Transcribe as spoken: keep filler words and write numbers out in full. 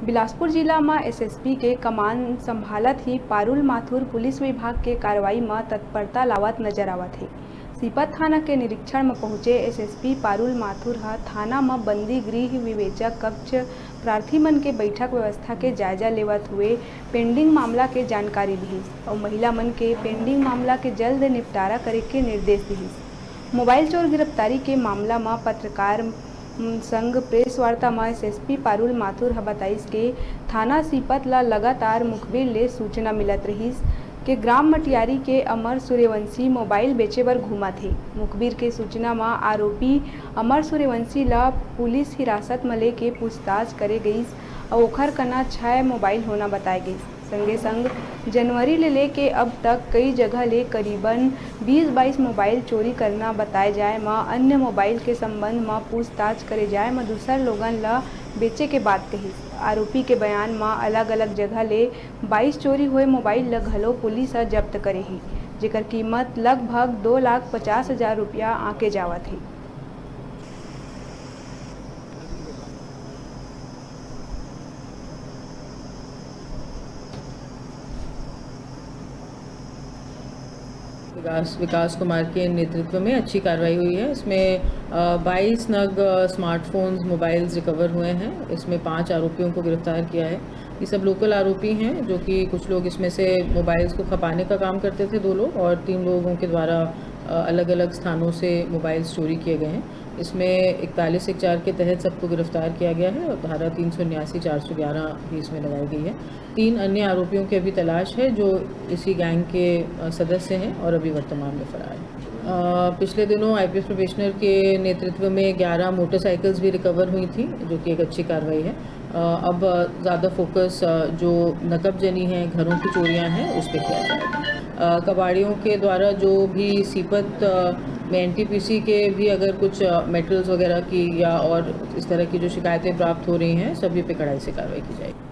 बिलासपुर जिला म एसएसपी के कमान संभालत ही पारुल माथुर पुलिस विभाग के कार्रवाई म तत्परता लावत नजर आवत हे। सीपत थाना के निरीक्षण म पहुंचे एसएसपी पारुल माथुर ह थाना म बंदी गृह विवेचक कक्ष प्रार्थी मन के बैठक व्यवस्था के जायजा लेवत हुए पेंडिंग मामला के जानकारी दिहिस अउ महिला मन के पेंडिंग मामला के जल्द निपटारा करे के निर्देश दिहिस। मोबाइल चोर गिरफ्तारी के मामला म पत्रकार संग प्रेस वार्ता म एसएसपी पारुल माथुर ह बताइस के थाना सीपत ल लगातार मुखबिर ले सूचना मिलत रहिस के ग्राम मटियारी के अमर सूर्यवंशी मोबाइल बेचे बर घूमत हे। मुखबिर के सूचना म आरोपी अमर सूर्यवंशी ल पुलिस हिरासत म लेके पूछताछ करे गइस अउ ओखर कना छह मोबाइल होना बताए गइस। संगे संग जनवरी ले लेके अब तक कई जगह ले करीबन बीस बाईस मोबाइल चोरी करना बताए जाए म अन्य मोबाइल के संबंध म पूछताछ करे जाए म दूसर लोगन ल बेचे के बात कहिस। आरोपी के बयान म अलग-अलग जगह ले बाईस चोरी होए मोबाइल ल घलो पुलिस ह जब्त करे हे, जेकर कीमत लगभग दो लाख पचास हजार रुपया आंके जावत हे। विकास, विकास कुमार के नेतृत्व में अच्छी कार्रवाई हुई है। इसमें, अ, बाईस नग, अ, स्मार्टफोन्स, मोबाइल्स रिकवर हुए हैं। इसमें पांच आरोपियों को गिरफ्तार किया है। ये सब लोकल आरोपी हैं, जो कि कुछ लोग इसमें से मोबाइल्स को खपाने का काम करते थे, दो लोग, और तीन लोगों के द्वारा, अ, अलग-अलग स्थानों से मोबाइल्स चोरी किए गए हैं। इसमें इकतालीस एक चार के तहत सबको गिरफ्तार किया गया है और धारा तीन सौ उन्यासी, चार सौ ग्यारह भी इसमें लगाई गई है। तीन अन्य आरोपियों की अभी तलाश है, जो इसी गैंग के, अ, सदस्य हैं और अभी वर्तमान में फरार हैं। अ, पिछले दिनों आईपीएस प्रोबेशनर के नेतृत्व में ग्यारह मोटरसाइकिल्स भी रिकवर हुई थी, जो कि एक अच्छी कार्रवाई है। अ, अब ज़्यादा फोकस, अ, जो नकबजनी है, घरों की चोरियां हैं, उस पे किया जाएगा। अ, कबाड़ियों के द्वारा जो भी सीपत, अ, में एनटीपीसी के भी अगर कुछ, अ, मेटल्स वगैरह की या और इस तरह की जो शिकायतें प्राप्त हो रही हैं, सभी पे कड़ाई से कार्रवाई की जाएगी।